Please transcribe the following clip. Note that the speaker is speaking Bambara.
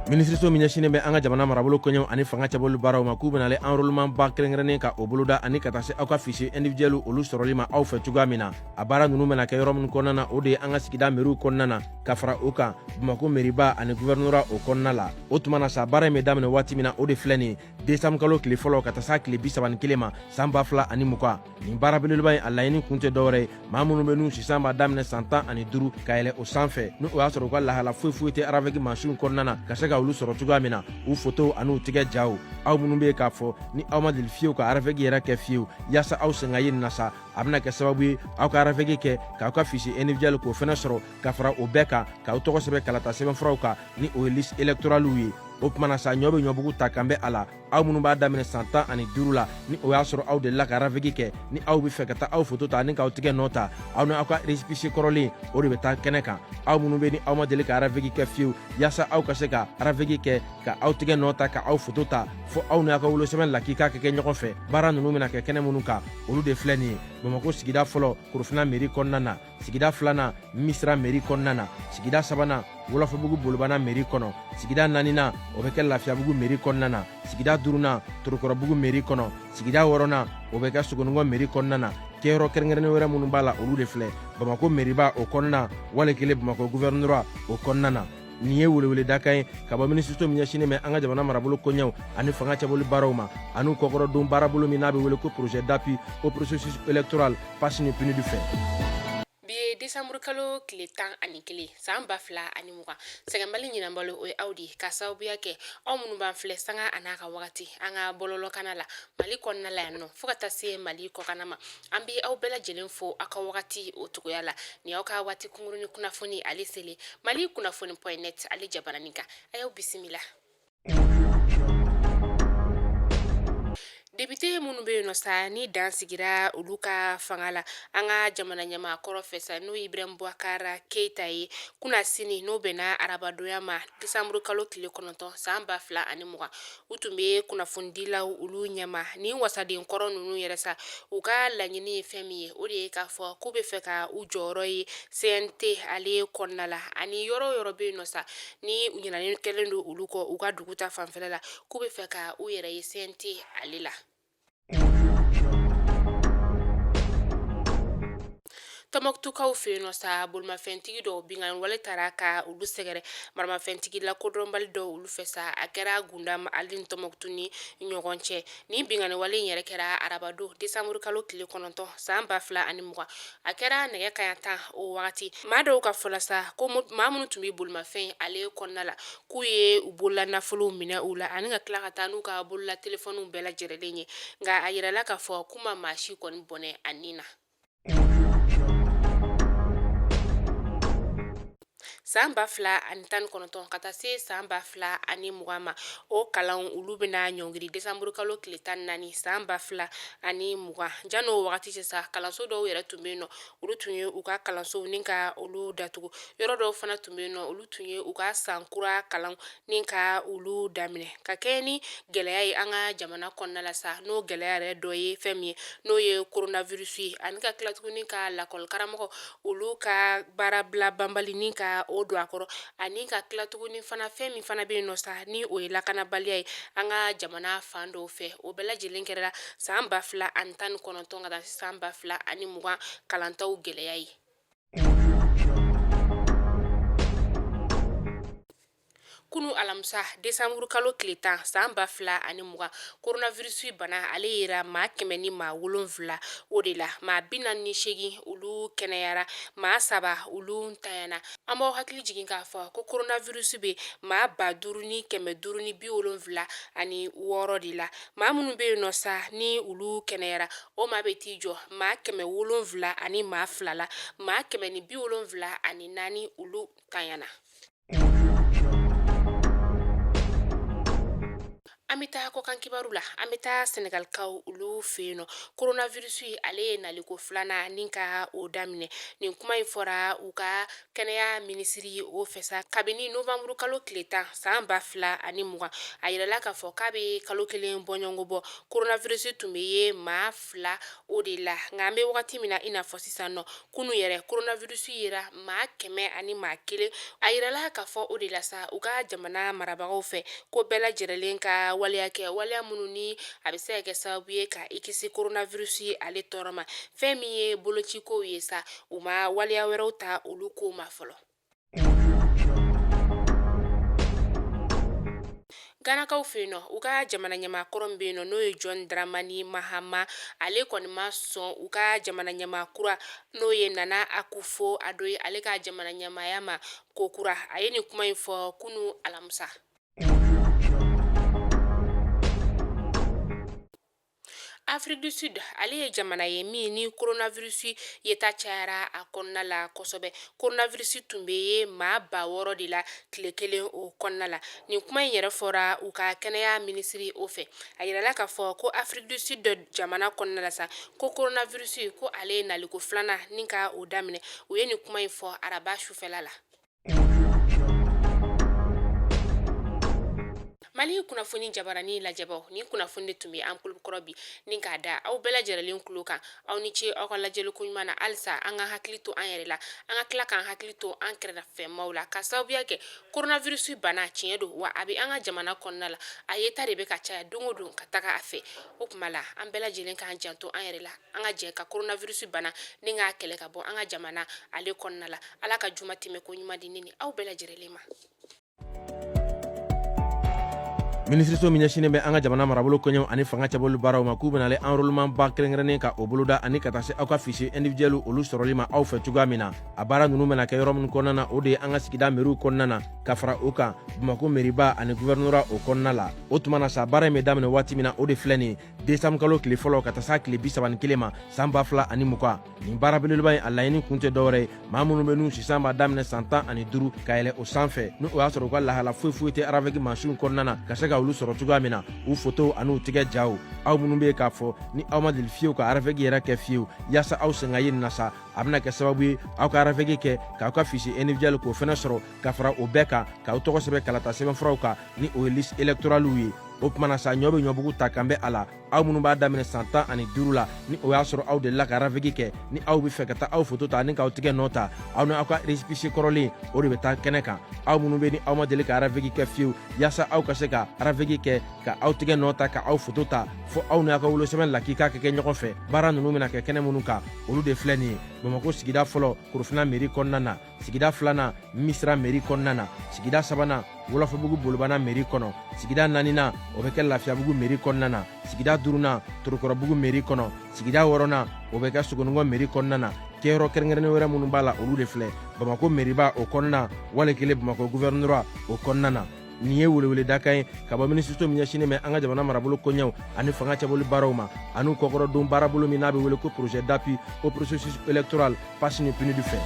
Minisiriso min ɲɛsinnen bɛ an ka jamana marabolo koɲɛw ani fanga cɛbɔli baaraw ma, k'u bɛna ale enrôlement ba kɛrɛnkɛrɛnnen ka o boloda ani ka taa se aw ka fichier individuel olu sɔrɔli ma aw fɛ cogoya min na. A baara ninnu bɛna kɛ yɔrɔ minnu kɔnɔna na, o de ye an ka sigida meriw kɔnɔna na, ka fara o kan Bamakɔ meriba ani gouvernorat o kɔnɔna la. O tuma na sa, baara in bɛ daminɛ waati min na, o de filɛ nin ye, desanburu kalo tile fɔlɔ ka taa s'a tile 31 ma san 2020. Nin baara belebeleba in, a laɲini kun tɛ dɔwɛrɛ ye, maa minnu bɛ n'u sisan b'a daminɛ san 15 ka yɛlɛ o sanfɛ, ni o y'a sɔrɔ u ka lahala foyi foyi tɛ RAVEC mansinw kɔnɔna na, ka se ka olu sɔrɔ cogoya min na, u fotow an'u tigɛ jaw. Aw minnu bɛ yen k'a fɔ ni aw ma deli fiyewu ka RAVEC yɛrɛ kɛ fiyewu, yaasa aw sen ka ye nin na sa, a bɛna kɛ sababu ye aw ka RAVEC kɛ k'aw ka fichier individuel k'o fɛnɛ sɔrɔ, ka fara o bɛɛ kan k'aw tɔgɔ sɛbɛn kalata sɛbɛnfuraw kan, ni o ye liste électorale ye. O tuma na sa, ɲɔ bɛ ɲɔbugu ta kan bɛ a la. Aw minnu b'a daminɛ san 15 la, ni o y'a sɔrɔ aw delila ka RAVEC kɛ, ni aw bɛ fɛ ka taa aw foto ta ani k'aw tigɛ nɔ ta, aw ni aw ka récépissé kɔrɔlen, o de bɛ taa kɛnɛ kan. Aw minnu bɛ ni aw ma deli ka RAVEC kɛ fiyewu, yaasa aw ka se ka RAVEC kɛ ka aw tigɛ nɔ ta ka aw foto ta, fo aw ni aw ka wolosɛbɛn lakika ka kɛ ɲɔgɔn fɛ. Baara ninnu bɛna kɛ kɛnɛ minnu kan, olu de filɛ nin ye: Bamakɔ sigida fɔlɔ, Korofina mairie kɔnɔna na; sigida filanan, Misira mairie kɔnɔna na; sigida sabanan, Wɔlɔfɔbugu Bolibana mairie kɔnɔ; sigida naaninan, o bɛ kɛ Lafiyabugu mairie kɔnɔna na; sigida duurunan, Torokɔrɔbugu mairie kɔnɔ; sigida wɔɔrɔnan, o bɛ kɛ Sogonikɔ mairie kɔnɔna na. Kɛyɔrɔ kɛrɛnkɛrɛnnen wɛrɛ minnu b'a la, olu de filɛ: Bamakɔ mairieba o kɔnɔna, wali kelen Bamakɔ gouvernorat o kɔnɔna na. Nin ye weleweledakan ye ka bɔ minisiriso min ɲɛsinnen bɛ an ka jamana marabolo koɲɛw ani fanga cɛbɔli baaraw ma, an'u kɔkɔrɔdon baarabolo min n'a bɛ wele ko projet d'appui au processus électoral PAS ni PNUD fɛ. Bi ye desanburu kalo tile 11 san 2020. Sɛgɛnbali ɲinanbalo, o ye aw de ye, ka sababuya kɛ aw minnu b'an filɛ sanga a n'a ka wagati an ka bɔlɔlɔkana la Mali kɔnɔna la yan nɔ, fo ka taa se Mali kɔkanna ma. An bɛ aw bɛɛ lajɛlen fo aw ka wagati o cogoya la. Ni aw ka waati kunkuruni kunnafoni ale selen Mali kunnafoni point net ale jabaranin kan, a y'aw bisimila. Depite minnu bɛ yen nɔ sa, ni dan sigira olu ka fanga la an ka jamana ɲɛmaa kɔrɔ fɛ sa, n'o ye Ibrahim Boubacar Keita ye, kunasini, n'o bɛnna arabadonya ma, desanburu kalo tile 9 san 2020, u tun bɛ kunnafonidilaw olu ɲɛma. Ni wasaden kɔrɔ ninnu yɛrɛ sa, u ka laɲini ye fɛn min ye, o de ye k'a fɔ k'u bɛ fɛ ka u jɔyɔrɔ ye CNT ale kɔnɔna la, ani yɔrɔ o yɔrɔ bɛ yen nɔ sa, ni u ɲinɛnen kɛlen don olu kɔ u ka dugu ta fanfɛla la, k'u bɛ fɛ ka u yɛrɛ ye CNT ale la. Tɔnbɔkutukaw fɛ yen nɔ sa, bolimafɛntigi dɔw binkanni wale taara ka olu sɛgɛrɛ maramafɛntigi lakodɔnbali dɔw olu fɛ sa. A kɛra Gundam ale ni Tɔnbɔkutu ni ɲɔgɔn cɛ. Nin binkanni wale in yɛrɛ kɛra arabadon desanburu kalo tile 9 san 2020. A kɛra nɛgɛ kanɲɛ 10 o wagati. Maa dɔw ka fɔ la sa, ko maa minnu tun bɛ bolimafɛn ale kɔnɔna la, k'u ye u bolola nafolow minɛ u la ani ka tila ka taa n'u ka bolola telefɔniw bɛɛ lajɛlen ye. Nka a yirala k'a fɔ k'u ma maa si kɔni bɔnɛ a ni na. San 2019 ka taa se san 2020 ma, o kalanw olu bɛna ɲɔngiri desanburu kalo tile 14 san 2020. Jan'o wagati cɛ sa, kalanso dɔw yɛrɛ tun bɛ yen nɔ, olu tun ye u ka kalansow ni ka olu datugu. Yɔrɔ dɔw fana tun bɛ yen nɔ, olu tun ye u ka san kura kalan ni ka olu daminɛ ka kɛ ni gɛlɛya ye an ka jamana kɔnɔna la sa. N'o gɛlɛya yɛrɛ dɔ ye fɛn min ye, n'o ye coronavirus ye, ani ka tila tuguni ka lakɔli karamɔgɔ olu ka baarabila banbali ni ka o don a kɔrɔ, ani ka tila tuguni fana fɛn min fana bɛ yen nɔ sa, ni o ye lakanabaliya ye an ka jamana fan dɔw fɛ. O bɛɛ lajɛlen kɛra san 2019 ka taa se san 2020 kalantaw gɛlɛya ye. Kunu alamisa desanburu kalo tile 10 san 2020, coronavirus bana ale yera maa kɛmɛ ni maa wolonfila o de la. Maa 48 olu kɛnɛyara, maa 3 olu ntanyana. An b'aw hakili jigin k'a fɔ ko coronavirus bɛ maa 5576 de la. Maa minnu bɛ yen nɔ sa, ni olu kɛnɛyara, o maa bɛ t'i jɔ maa 702 la. Maa 174 olu tanyana. An bɛ taa kɔkan kibaru la. An bɛ taa Senegalikaw olu fɛ yen nɔ. Coronavirus ale ye naliko filanan ni ka o daminɛ. Nin kuma in fɔra u ka kɛnɛya minisiri o fɛ sa kabini novembre kalo tile 10 san 2020. A yirala k'a fɔ k'a bɛ kalo kelen bɔɲɔgɔnko bɔ, coronavirus tun bɛ ye maa fila o de la. Nka an bɛ wagati min na i n'a fɔ sisan nɔ, kunu yɛrɛ coronavirus yera maa 101. A yirala k'a fɔ o de la sa u ka jamana marabagaw fɛ ko bɛɛ lajɛrɛlen ka waleya kɛ, waleya minnu ni a bɛ se ka kɛ sababu ye ka i kisi coronavirus ale tɔɔrɔ ma. Fɛn min ye bolocikow ye sa, u ma waleya wɛrɛw ta olu kow ma fɔlɔ. Ganakaw fɛ yen nɔ, u ka jamana ɲɛmaa kɔrɔ min bɛ yen nɔ, n'o ye John Dramani Mahama, ale kɔni ma sɔn u ka jamana ɲɛmaa kura n'o ye Nana Akufo Addo ye, ale ka jamana ɲɛmaaya ma ko kura. A ye nin kuma in fɔ kunu alamisa. Afrique du Sud ale ye jamana ye min ni coronavirus yeta cayara a kɔnɔna la kosɛbɛ. Coronavirus tun bɛ ye maa 6000 de la tile kelen o kɔnɔna la. Nin kuma in yɛrɛ fɔra u ka kɛnɛya minisiri o fɛ. A yirala k'a fɔ ko Afrique du Sud jamana kɔnɔna la sa, ko coronavirus ko ale ye naliko filanan ni ka o daminɛ. U ye nin kuma in fɔ araba sufɛla la. Mali kunnafoni jabarani lajɛbaw, nin kunnafoni de tun bɛ an bolokɔrɔ bi ni k'a da aw bɛɛ lajɛrɛlen tulo kan. Aw ni ce aw ka lajɛli ko ɲuman na. Halisa an ka hakili to an yɛrɛ la, an ka tila k'an hakili to an kɛrɛfɛmaw la, ka sababuya kɛ coronavirus bana tiɲɛ don wa a bɛ an ka jamana kɔnɔna la, a yeta de bɛ ka caya don o don ka taga a fɛ. O tuma la an bɛɛ lajɛlen k'an janto an yɛrɛ la, an ka jɛ ka coronavirus bana ni k'a kɛlɛ ka bɔ an ka jamana ale kɔnɔna la. Ala ka juma tɛmɛ ko ɲuman di ne ni aw bɛɛ lajɛrɛlen ma. Minisiriso min ɲɛsinnen bɛ an ka jamana marabolo koɲɛw ani fanga cɛbɔli baaraw ma, k'u bɛna ale enrôlement ba kɛrɛnkɛrɛnnen ka o boloda ani ka taa se aw ka fichier individuel olu sɔrɔli ma aw fɛ cogoya min na. A baara ninnu bɛna kɛ yɔrɔ minnu kɔnɔna na, o de ye an ka sigida meriw kɔnɔna na, ka fara o kan Bamakɔ meriba ani gouvernorat o kɔnɔna la. O tuma na sa, baara in bɛ daminɛ waati min na, o de filɛ nin ye décembre kalo tile fɔlɔ ka taa s'a tile 31 ma san 2020. Nin baara belebeleba in, a laɲini kun tɛ dɔwɛrɛ ye, maa minnu bɛ n'u sisan b'a daminɛ san 15 ka yɛlɛ o sanfɛ, ni o y'a sɔrɔ u ka lahala foyi foyi tɛ RAVEC mansinw kɔnɔna na, ka se ka olu sɔrɔ cogoya min na, u fotow an'u tigɛ jaw. Aw minnu bɛ yen k'a fɔ ni aw ma deli fiyewu ka RAVEC yɛrɛ kɛ fiyewu, yaasa aw sen ka ye nin na sa, a bɛna kɛ sababu ye aw ka RAVEC kɛ k'aw ka fichier individuel k'o fɛnɛ sɔrɔ, ka fara o bɛɛ kan k'aw tɔgɔ sɛbɛn kalata sɛbɛnfuraw kan, ni o ye liste électorale ye. O tuma na sa, ɲɔ bɛ ɲɔbugu ta kan bɛ a la. Aw minnu b'a daminɛ san 15 la, ni o y'a sɔrɔ aw delila ka RAVEC kɛ, ni aw bɛ fɛ ka taa aw foto ta ani k'aw tigɛ nɔ ta, aw ni aw ka récépissé kɔrɔlen o de bɛ taa kɛnɛ kan. Aw minnu bɛ ni aw ma deli ka RAVEC kɛ fiyewu, yaasa aw ka se ka RAVEC kɛ ka aw tigɛ nɔ ta ka aw foto ta, fo aw ni aw ka wolosɛbɛn lakika ka kɛ ɲɔgɔn fɛ. Baara ninnu bɛna kɛ kɛnɛ minnu kan, olu de filɛ nin ye: Bamakɔ sigida fɔlɔ, Korofina mairie kɔnɔna na; sigida filanan, Misira mairie kɔnɔna na; sigida sabanan, Wɔlɔfɔbugu Bolibana mairie kɔnɔ; sigida naaninan, o bɛ kɛ Lafiyabugu mairie kɔnɔna na; sigida duurunan, Torokɔrɔbugu mairie kɔnɔ; sigida wɔɔrɔnan, o bɛ kɛ Sogonikɔ mairie kɔnɔna na. Kɛyɔrɔ kɛrɛnkɛrɛnnen wɛrɛ minnu b'a la, olu de filɛ: Bamakɔ mairiba o kɔnɔna, wali kelen Bamakɔ gouvernorat o kɔnɔna na. Nin ye weleweledakan ye ka bɔ minisiriso min ɲɛsinnen bɛ an ka jamana marabolo koɲɛw ani fanga cɛbɔli baaraw ma, an'u kɔkɔrɔdon baarabolo min n'a bɛ wele ko projet d'appui au processus électoral PASS ni PNUD fɛ.